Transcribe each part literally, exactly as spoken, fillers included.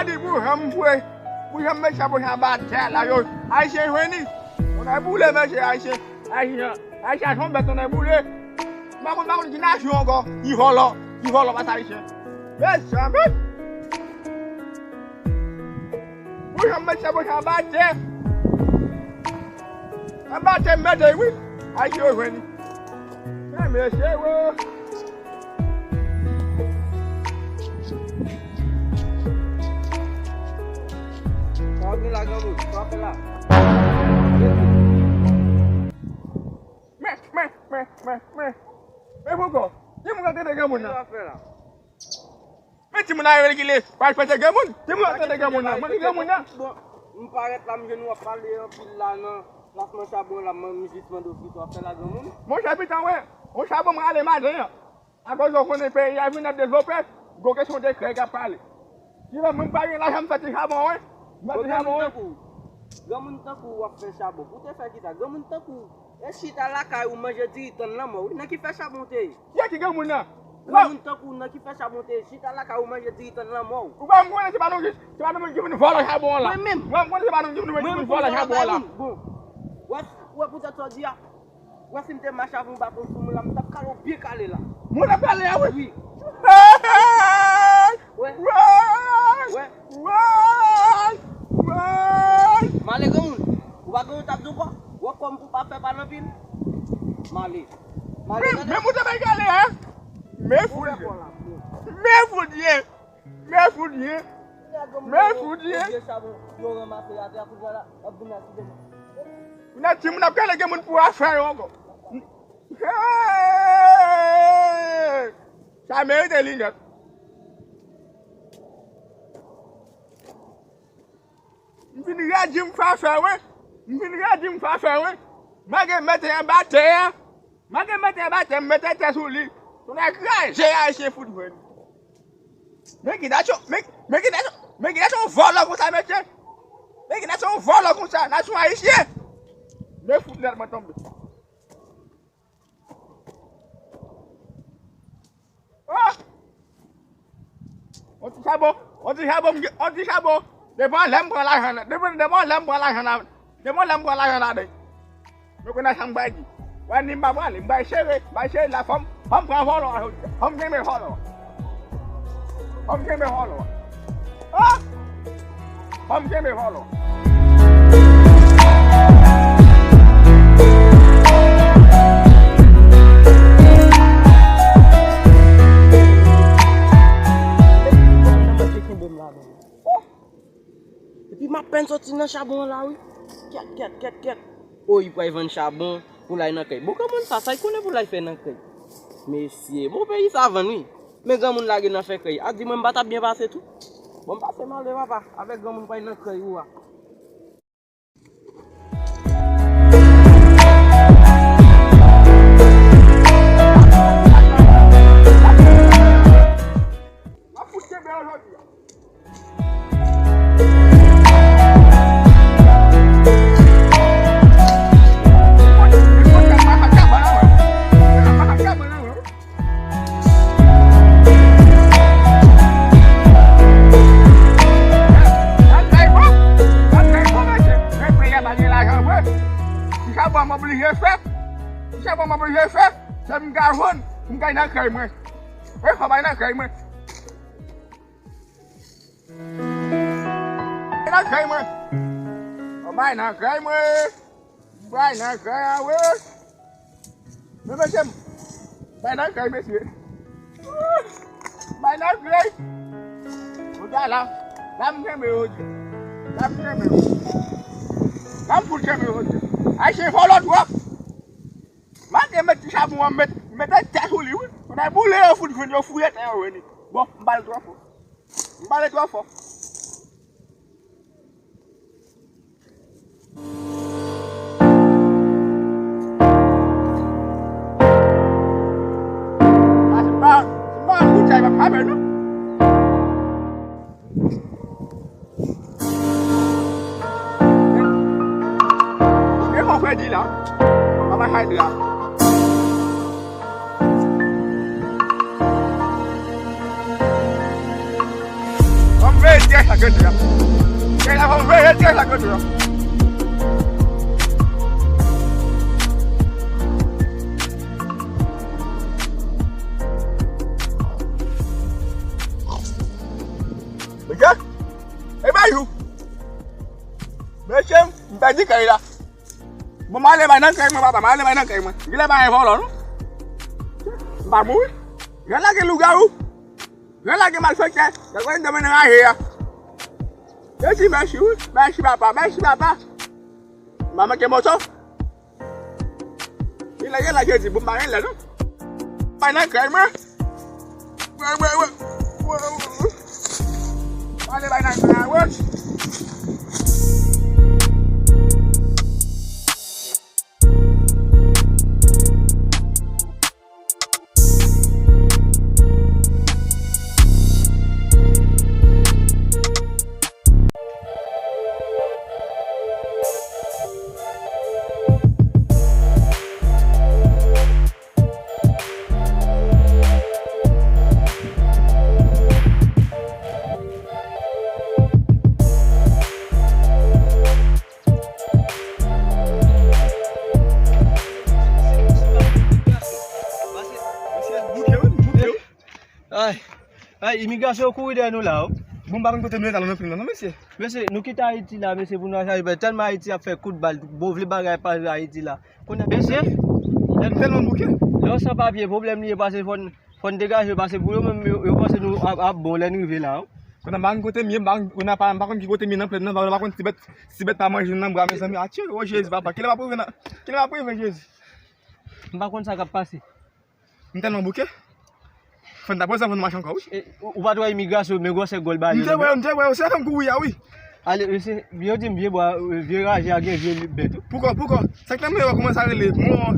Sa di pou janm vre, pou janm met chabon sa anba tè la yo. Ayisyen jwenn li. Tonnè boule mesye, Ayisyen. Ayisyen, Ayisyen se yon bèt, tonnè boule. M pa konn, m pa konn ki nasyon ankò. Ki vòlò, ki vòlò pa sa Ayisyen. Mezanmi. Pou janm met chabon sa anba tè. Anba tè m mete wi. Ayisyen yo jwenn li. Men mesye wo. Sa w gen la, granmoun? Sa w ap fè la? Men, men, men, men, men. Men poko. Ki moun k ap trete granmoun nan? Sa w ap fè la? Men timoun nan yo ki le pral fete granmoun. Timoun k ap trete granmoun nan. Mwen ki granmoun nan. Bon, m parèt la, m jwenn w ap pale anpil la nan plasman chabon la, m jis mande w ki sa w ap fè la, granmoun. Monchè, pitan, wè. Yon chabon m rale maten an. Akoz ou konnen peyi a vin ap devlope, gon kesyon de krèy k ap pale. Ki lè mwen pa gen lajan m fè ti chabon, wi. M fè ti chabon, wi. Granmoun tankou w ap fè chabon. Pou te fè ki sa? Granmoun tankou w, e chita lakay ou manje diri tann lanmò, wi. Nan ki fè chabon w te ye? Ki a ki granmoun nan? Granmoun tankou w nan ki fè chabon w te ye? Chita lakay ou manje diri tann lanmò w. Ou pa m konnen se pa nou ki, se pa nou menm ki vin vòlò chabon an la. Mwen menm. Mwen m konnen se pa nou ki vin vòlò chabon an la. Bon. Wè, wè poutèt sa w di a. Wè si m te mache avè yon baton sou moun la, m t ap kale w byen kale la. Moun ap kale a, wi. Wi. Wè. Wè. Wè. Male granmoun. Ou pa gen yon t ap di w kò? Wè kòm pou pa fè pale anpil. Male. Male, tande. Men moun te bay kale a. Men fout ye. Men fout ye. Men fout ye. Men fout ye. Vye chabon yo ranmase atè a kounye a la, ap vin aside. Kounye a timoun ap kale granmoun pou afè yo ankò. Hey! Sa merite linèt. M fin redi m fè afè, wi. M fin redi m fè afè, wi. Malgre m mete anba tè a. Malgre m mete anba tè, m mete tè sou li. Tonnè kraze Ayisyen fout jwenn. Men ki nasyon, men, men ki nasyon, men ki nasyon vòlò konsa, mesye. Men ki nasyon vòlò konsa, nasyon ayisyen. Men fout nèt mwen tonbe. Ah! On ti chabon, on ti chabon, on ti chabon. Depi lè m pran lajan nan, depi, depi lè m pran lajan nan, depi lè m pran lajan nan, men kounye a sa m bay di. Wè ni m pa prale, m bay sere, m bay sere la fò m, fò m pran vòlò a jodi a. Fò m kenbe vòlò a. Fò m kenbe vòlò a. Ah! Fò m kenbe vòlò. Epi m apèn soti nan chabon an la wi. Kèt, kèt, kèt, kèt. O, li pral vann chabon pou l al nan kay. Bon, granmoun sa, sa l konnen pou l al fè nan kay? Mesye, bon, peyi sa vann wi. Men granmoun lage nan fè kay. A di mwen m pa t ap byen pase tou. Bon, m pase male papa, avèk granmoun pral nan kay ou a. Sa bon m oblije fè. Sa bon m oblije fè. Se m ka jwenn, m kay nan kay mwen. Wi, fò bay nan kay mwen. Bay nan kay mwen. Fò bay nan kay mwen. Bay nan kay a wi. Men mesye m. Bay nan kay mesye. Hey! Kounye a la, la m kenbe yo di. La m kenbe yo. La m fout kenbe yo di. Ayisyen vòlò twòp. Mande met ti chabon an, met, met tèt sou li, wi. Kounye a boule yo fout jwenn yo fouye tè yo vini. Bon, m pale twò fò. M pale twò fò. E konfredi la, mama Haydra. Fò m veye dyè sa kote a. Dyè sa fò m veye dyè sa kote a. Mesye, e bayou. Mesye, m pèdi kay la. Bon, m ale bay nan kay mwen, papa, m ale bay nan kay mwen. Gilè pa gen vòlò, non? M pa mouri. Gilè lage lougawou. Gilè lage malfektè. Gilè konn demen nan raje a. Yo di mèsi, wi. Mèsi, papa. Mèsi, papa. M pa manke moto. Gilè, gilè, Jezi, bon, m pa gen lè, non? Bay nan kay mwen. Wè, wè, wè. Wè, wè, wè. Ale bay nan kay mwen, wè. Ay, ay, imigrasyon yo kouri dèyè nou la, o. Bon, m pa konn kote nou ye la, non, non, mesye. Mesye, nou kite Ayiti la, mesye, pou nou al chache bèl. Tèlman Ayiti ap fè kout bal, bon, vle bagay pa Ayiti la. Kounye a, mesye, lè m tèlman bouke. Lè w san papye, pwoblèm li ye, pase fò n, fò n degaje, pase pou yo menm, yo, yo panse nou ap, ap bon lè n rive la, o. Kounye a, m pa konn kote m ye, m pa konn, kounye a, pa, m pa konn ki kote m ye nan plèn nan, m pa konn si bèt, si bèt pa manje m nan bra, mezanmi. Atye, o Jezi, papa, kilè m ap rive nan, kilè m ap rive, Jezi? M pa konn sa k ap pase. M tèlman bouke. Fò n ta pran san fò n mache ankò, wi. E, ou, ou pa t wè imigrasyon, men gwosè gòl ba yo. M te wè, m te wè, se sa fè m kouri a, wi. Ale, mesye, yo di m vye bwa, vye raje a gen vye bèt, wi. Poukò, poukò? Sa k nan men yo kòmanse a rele, mon,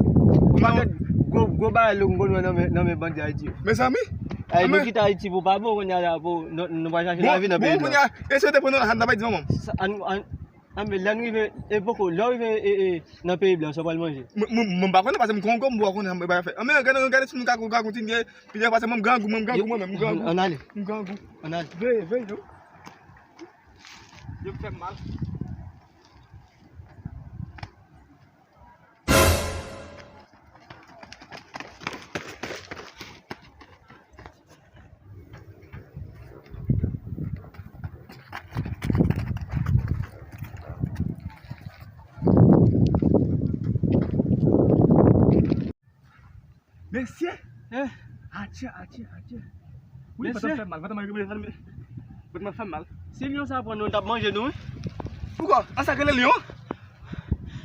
mon. Gwo, gwo bagay long konn wè nan men, nan men bandi Ayiti yo. Mezanmi. Ay, nou kite Ayiti pou pa bon, kounye a la, pou nou, nou pa chache lavi nan peyi nou. Bon, kounye a, e si yo te pran nou la, sa n ta bay di manman m. Sa, an, an, Anben, lè n rive, e poko, lè w rive, e, e, nan peyi blan, sa w pral manje? Mwen, mwen, mwen pa konnen, paske m kongo, m pa konnen, mwen pa fè. Anben, gade, gade si nou ka, ka kontinye, pi lè pase, mwen, m grangou, mwen, m grangou, mwen menm, m grangou. Ann ale. M grangou. Ann ale. Veye, veye, yo. Yo fè m mal. Mesye! Eh? Atye, atye, atye. Wi, mesye, vant mwen fè mal, vant mwen, vant mwen fè mal. Si lyon sa pran nou, l t ap manje nou, wi. Poukò? An sa k rele lyon?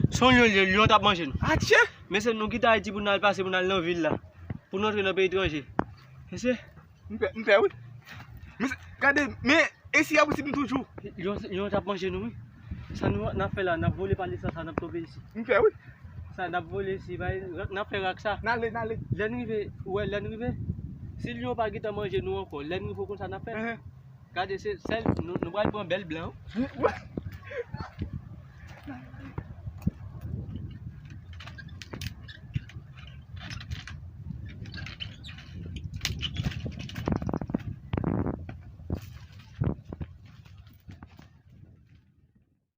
Se yon lyon, lyon t ap manje nou. Atye! Mesye, nou kite Ayiti pou n al pase, pou n al nan vil la. Pou n antre nan peyi etranje. Mesye. M pè, m pè, wi. Mesye, gade, men, e si y ap resi nou toujou? Lyon, lyon t ap manje nou, wi. Sa nou, n ap fè la, n ap vole pa lesa, sa n ap tonbe isi. M pè, wi. Sa n ap vole isi, bay, n ap fè rak sa. N ale, n ale. Lè n rive, ou wè, lè n rive, si lyon pa gentan manje nou ankò, lè n rive, ou konn sa n ap fè? Enhen. Gade, se sèl, nou, nou pral pran bèl blan. Wi, wi.